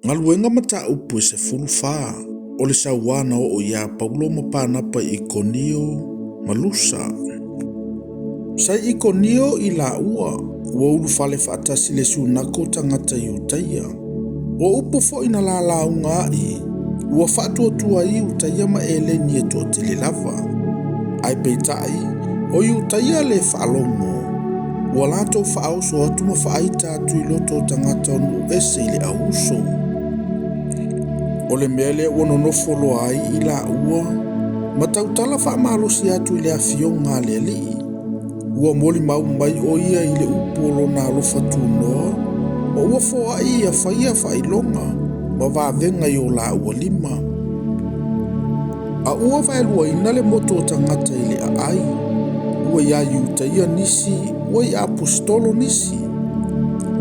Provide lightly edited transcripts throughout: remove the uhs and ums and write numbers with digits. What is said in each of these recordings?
Galuega Mataupu e 14, o le sauā na oo iā Paulo ma Panapa i Ikonio ma Lusa. Sa i Ikonio i laua, ua ulufale faatasi le sunako tagata Iutaia. O upu foi na lalauga ai, ua faatuatua ai Iutaia ma Eleni e toatele lava. Ae peitai, o Iutaia le faalogo, ua latou faaoso atu ma faaita atu i loto o tagata o nuu ese i le auuso. O le mea lea ua nonofo loa ai i laua, ma tautala faamalosi atu i le afioga a le Alii. Ua molimau mai o ia i le upu o lona alofa tunoa, ma ua foai ia faia faailoga ma vavega i o laua lima. A ua vaeluaina le motu o tagata i le aai, ua iā Iutaia nisi, ua i aposetolo nisi.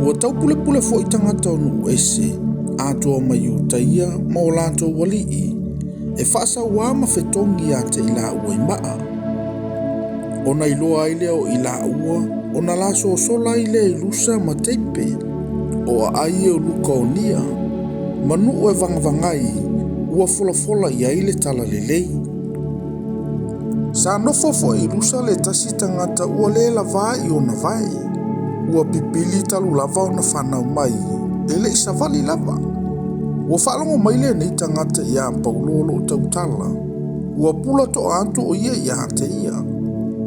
Ua taupulepule foi tagata o nuu ese, atoa ma Iutaia ma o latou alii, e faasauā ma fetogi ia te i laua i maa. Ona iloa ai lea o i laua, ona lasosola ai lea i Lusa ma Teipe, o aai e o Lukaonia, ma nuu e vagavagai, ua folafola i ai le talalelei. Sa nofo foi i Lusa le tasi tagata ua le lavā i ona vae. Ua pipili talu lava ona fanau mai, e le i savali lava. Ua faalogo mai lenei tagata iā Paulo o loo tautala. Ua pula toa atu o ia ia te ia.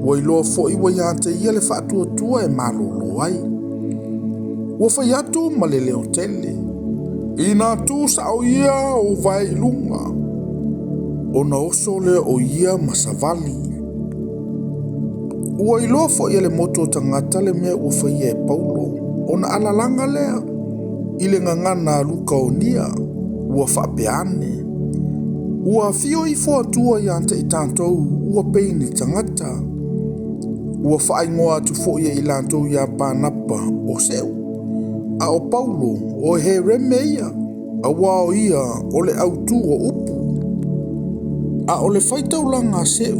Ua iloa foi ua ia te ia le faatuatua e malolo ai. Ua fai atu ma le leo tele, Ina tu sao ia ou vae i luga, ona oso lea o ia ma savali. Ua iloa foi e le motu o tagata le mea ua faia e Paulo, ona alalaga lea i le gagana a Lukaonia, ua faapea ane, Ua afio ifo Atua ia te i tatou ua pei ni tagata. Ua faaigoa atu foi e i latou iā Panapa o Seu, a o Paulo o Hereme ia, auā o ia o le autū o upu. A o le faitaulaga a Seu,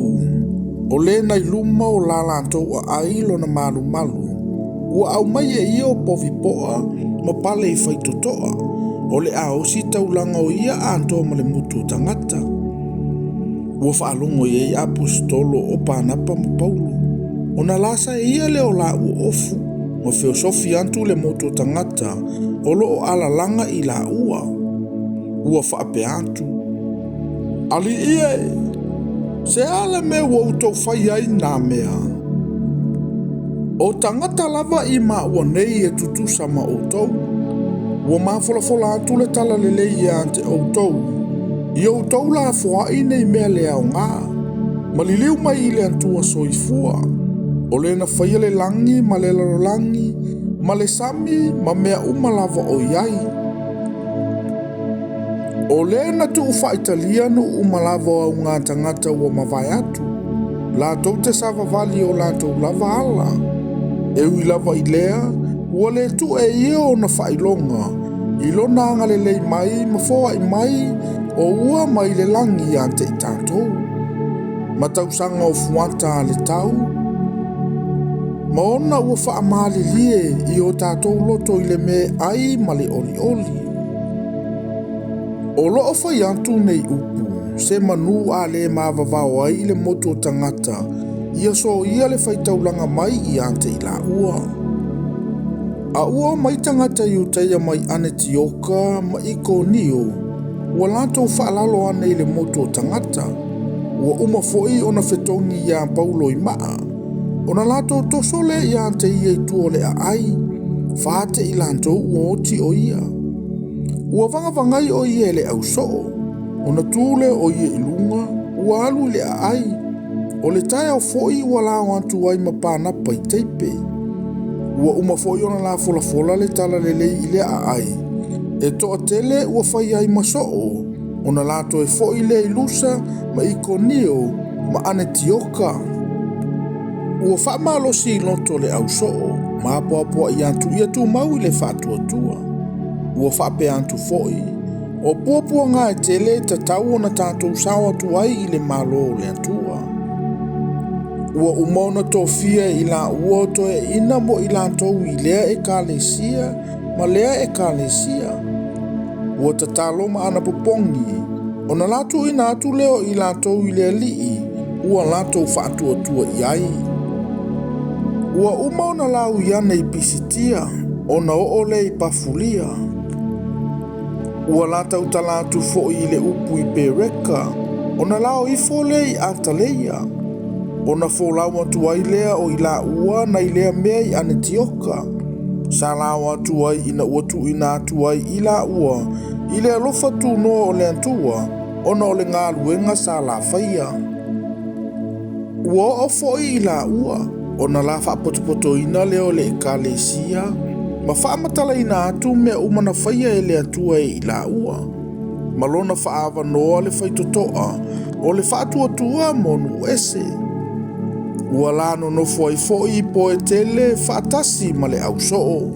o le na i luma o la latou aai lona malumalu, ua aumai e ia o povi poa ma pale i faitotoa, o le a osi taulaga o ia atoa ma le motu o tagata. Ua faalogo i ai aposetolo o Panapa ma Paulo, ona lasa e ia lea o laua ofu, ma feosofi atu le motu o tagata o loo alalaga i laua. Ua faapea atu, Alii e, se a le mea ua outou fai ai nā mea? O tagata lava i maua nei e tutusa ma outou. Ua mafolafola atu le talalelei ia te outou, i outou lafoai nei mea le aoga, ma liliu mai i le Atua soifua, o le na faia le lagi ma le lalolagi, ma le sami ma mea uma lava o i ai. O le na tuufaaitalia nuu uma lava o augā tagata ua mavae atu, latou te savavali o latou lava ala. E ui lava i lea, ua le tuu e ia ona faailoga i lona agalelei mai ma foai mai o ua mai le lagi ia te i tatou. Ma tausaga o fuata a le tau, ma ona ua faamalilie i o tatou loto i le mea ai ma le olioli. O loo fai atu nei upu, se manu a le mavavao ai i le motu o tagata, ia soia le faitaulaga mai ia te i laua. A ua omai tagata Iutaia mai Anetioka ma Ikonio, ua latou faalalo ane i le motu o tagata. Ua uma foi ona fetogi iā Paulo i maa, ona latou toso lea ia te ia i tua o le aai, fa te i latou ua oti o ia. Ua vagavagai o ia e le ausoo, ona tu lea o ia i luga, ua alu i le aai. O le taeao foi ua lao atu ai ma Panapa i Teipe. Ua uma foi ona lafolafola le talalelei i le aai, e toatele ua fai ai ma soo, ona latou e foi lea i Lusa ma Ikonio ma Anetioka. Ua faamalosi i loto le ausoo, ma apoapoai atu ia tumau i le faatuatua. Ua faapea atu foi, o puapuaga e tele e tatau ona tatou sao atu ai i le Malo o le Atua. Ua uma ona tofia i laua o toeaiina mo i latou i lea ekalesia ma lea ekalesia. Ua tatalo ma anapopogi, ona la tuuina atu lea o i latou i le Alii ua latou faatuatua i ai. Ua uma ona laui ane i Pisitia, ona oo lea i Pafulia. Ua la tautala atu foi i le upu i Pereka, ona lao ifo lea i Ataleia. Ona folau atu ai lea o i laua nai lea mea i Anetioka. Sa lao atu ai ina ua tuuina atu ai i laua i le alofa tunoa o le Atua ona o le galuega sa la faia. Ua oo foi i laua ona la faapotopotoina lea o le Ekalesia ma faamatalaina atu mea uma na faia e le Atua e i laua, ma lona faaavanoa le faitotoa o le faatuatua mo nuu ese. Ua la nonofo ai foi i Poetele faatasi ma le ausoo.